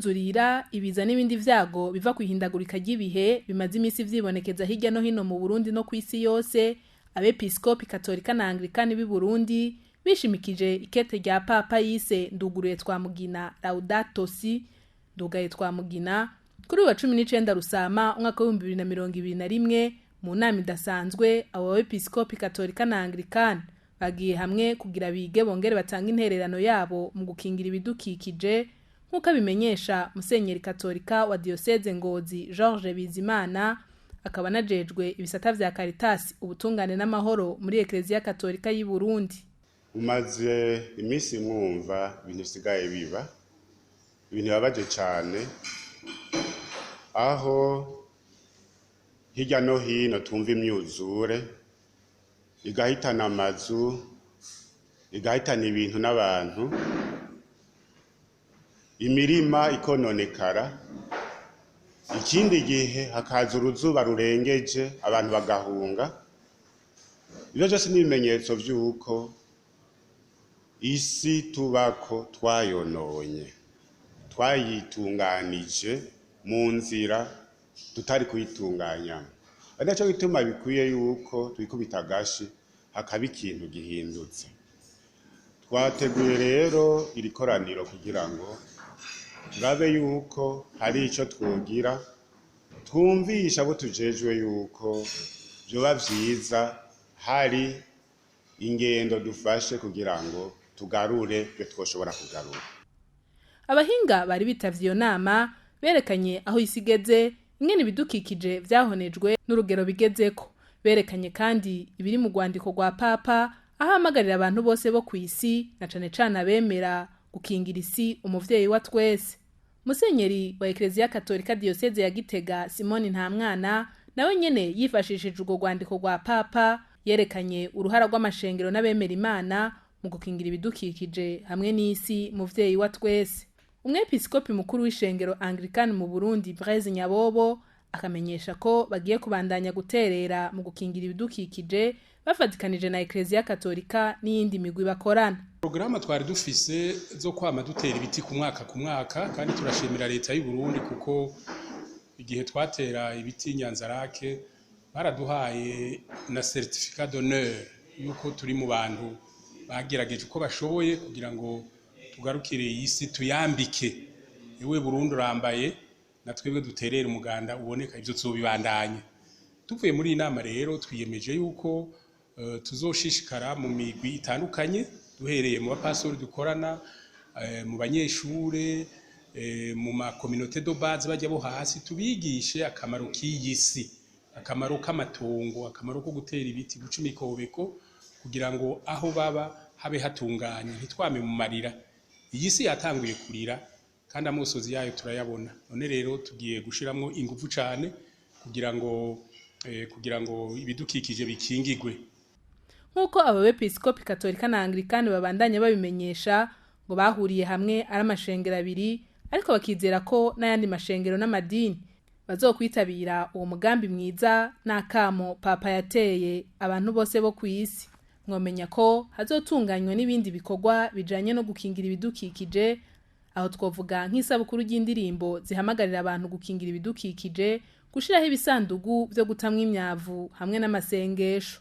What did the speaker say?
Imyuzurira, ibiza n'ibindi vyago biva kw'ihindagurika ry'ibihe bimaze imisi vyibonekeza hirya no hino mu Burundi no kw'isi yose, abepiskopi katolika na anglikani b'i Burundi bishimikije ikete rya Papa yise Nduguruye Twamugina Laudato Si, Ndugaye Twamugina, kuri uyu wa 19 Rusama umwaka w'2021, mu nama idasanzwe abo bepiskopi katolika na anglikani bagiye hamwe kugira bige bongere batange intererano yabo mu gukingira ibidukikije, nk'uko abimenyesha Musenyeri Katolika wa Diyoseze Ngozi Georges Bizimana, akaba anajejwe ibisata vya Caritas, ubutungane n'amahoro muri Ekleziya Katolika y'i Burundi. Umaze iminsi mwumva ibintu bisigaye biba, ibintu bibabaje cane, aho hirya no hino tumva imyuzure igahitana amazu, igahitana ibintu n'abantu, imirima ikononekara, ikindi gihe hakaza uruzuba rurengeje abantu bagahunga. Ivyo vyose ni ibimenyetso vy'uko isi tubako twayononye, twayitunganije mu nzira tutari kuyitunganyamo. Ari naco gituma bikwiye yuko twikubita agashi hakaba ikintu gihindutse. Twateguye rero iri koraniro kugira ngo turabe yuko hari ico twogira, twumvisha abo tujejwe yuko vyoba vyiza hari ingendo dufashe kugira ngo tugarure ivyo twoshobora kugarura. Abahinga bari bitavye iyo nama berekanye aho isi igeze, ingene ibidukikije vyahonejwe n'urugero bigezeko. Berekanye kandi ibiri mu rwandiko rwa Papa, aho ahamagarira abantu bose bo kw'isi na cane cane abemera gukingira isi umuvyeyi wa twese. Musenyeri wa Ekleziya Katolika Diyoseze ya Gitega Simoni Ntamwana nawe nyene yifashishije urwo rwandiko rwa Papa, yerekanye uruhara rw'amashengero n'abemera Imana mu gukingira ibidukikije hamwe n'isi muvyeyi wa twese. Umwepiskopi mukuru w'ishengero Anglikani mu Burundi Blaise Nyabobo akamenyesha ko bagiye kubandanya guterera mu gukingira ibidukikije bafatikanije na Ekleziya Katolika n'iyindi migwi bakorana. Porogaramu twari dufise zo kwama dutera ibiti ku mwaka ku mwaka, kandi turashimira leta y'u Burundi kuko igihe twatera ibiti Nyanzarake baraduhaye na certificat d'honneur yuko turi mu bantu bagerageje uko bashoboye kugira ngo tugarukire iyi si tuyambike. Ewe Burundi urambaye, na twebwe duterere umuganda uboneka, ivyo tuzobibandanya. Tuvuye muri iyi nama rero twiyemeje yuko tuzoshishikara mu migwi itandukanye, duhereye mu bapastori dukorana, mu banyeshure, mu ma communauté de base bajya bo hasi, tubigishe akamaro k'iyi si, akamaro k'amatongo, akamaro ko gutera ibiti, guca imikobeko, kugira ngo aho baba habe hatunganye, ntitwame mu marira. Iyi si yatanguye kurira kandi amosozi yayo turayabona. None rero tugiye gushiramwo ingufu cane kugira ngo ibidukikije bikingigwe. Nk'uko abo bepiskopi katolika na anglikani babandanya babimenyesha, ngo bahuriye hamwe ari amashengero abiri, ariko bakizera ko n'ayandi mashengero n'amadini bazokwitabira uwo mugambi mwiza n'akamo Papa yateye abantu bose bo kw'isi. Mwomenya ko hazotunganywa n'ibindi bikorwa bijanye no gukingira ibidukikije, aho twovuga nk'isabukuru ry'indirimbo zihamagarira abantu gukingira ibidukikije, gushiraho ibisandugu vyo gutamwo imyavu hamwe n'amasengesho.